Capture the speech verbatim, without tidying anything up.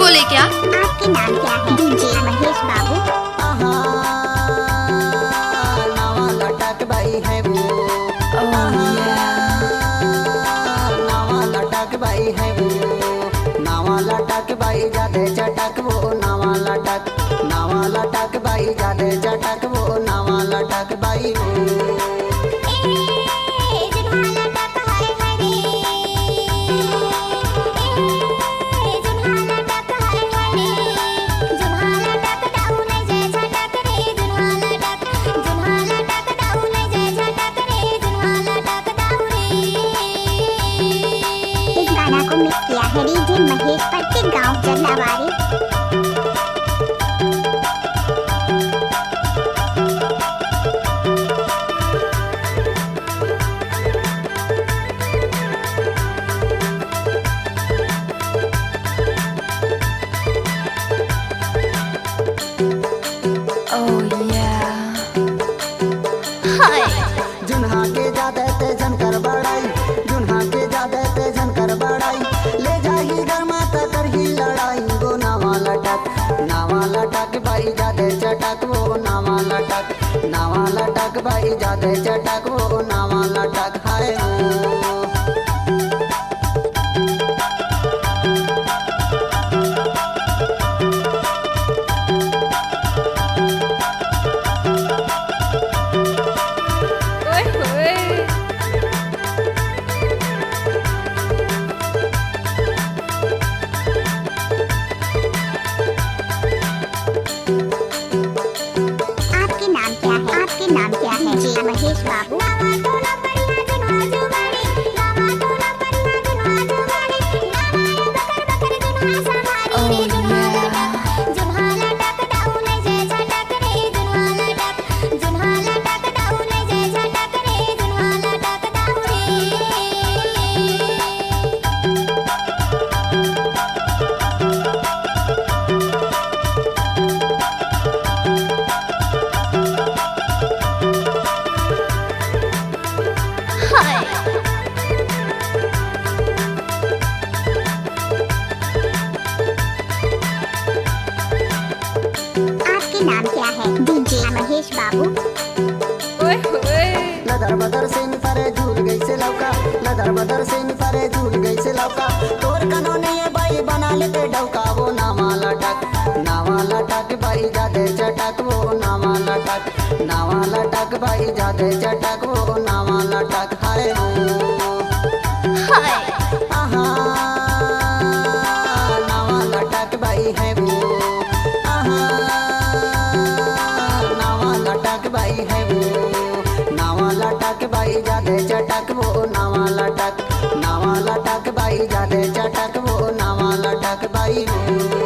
बोले क्या? आपके नाम क्या है? डीजे महेश बाबू। आहा, नावा लटक बाई है वो। Oh, आहा, yeah। नावा लटक बाई है वो। नावा लटक बाई जादे चटक वो, नावा लटक, नावा लटक बाई जादे चटक वो, नावा लटक बाई वो। ए, जुन्हा लटक हरे हरे। ए, जुन्हा लटक हरे हरे। जुन्हा लटक दाऊ ले जय झटक रे, जुन्हा लटक, जुन्हा लटक दाऊ ले जय झटक रे, जुन्हा लटक दाऊ रे। इस गाना को मिक्स किया है डीजे महेश पट्टी गांव जल्लावारी। Oh, yeah। हाय। जुन्हा के जादे ते झन कर बड़ाई, जुन्हा के जादे ते झन कर बड़ाई, ले जाही घर माता करही लड़ाई। वो नावा लटक, नावा लटक बाई जादे चटक, वो नावा लटक, नावा लटक बाई जादे चटक, वो नावा लटक हाय वो। ओए होए। आपके नाम क्या है? आपके नाम क्या है? जी, महेश बाबू। Oh, yeah। आपके नाम क्या है? डीजे महेश बाबू। ओए होए। लदर बदर सीन परे झूल गई से लौका, लदर बदर सीन परे झूल गई से लौका। तोर कनो नहीं है बाई बना लेते डौका, वो नावा लटक, नावा लटक बाई जादे चटक, वो नावा लटक, नावा लटक बाई जादे चटक, वो नावा लटक हाय वो। हाय। आहा, नावा लटक बाई है वो। आहा, नावा लटक बाई है वो। नावा लटक बाई जादे चटक वो, नावा लटक, नावा लटक बाई जादे चटक वो, नावा लटक बाई वो।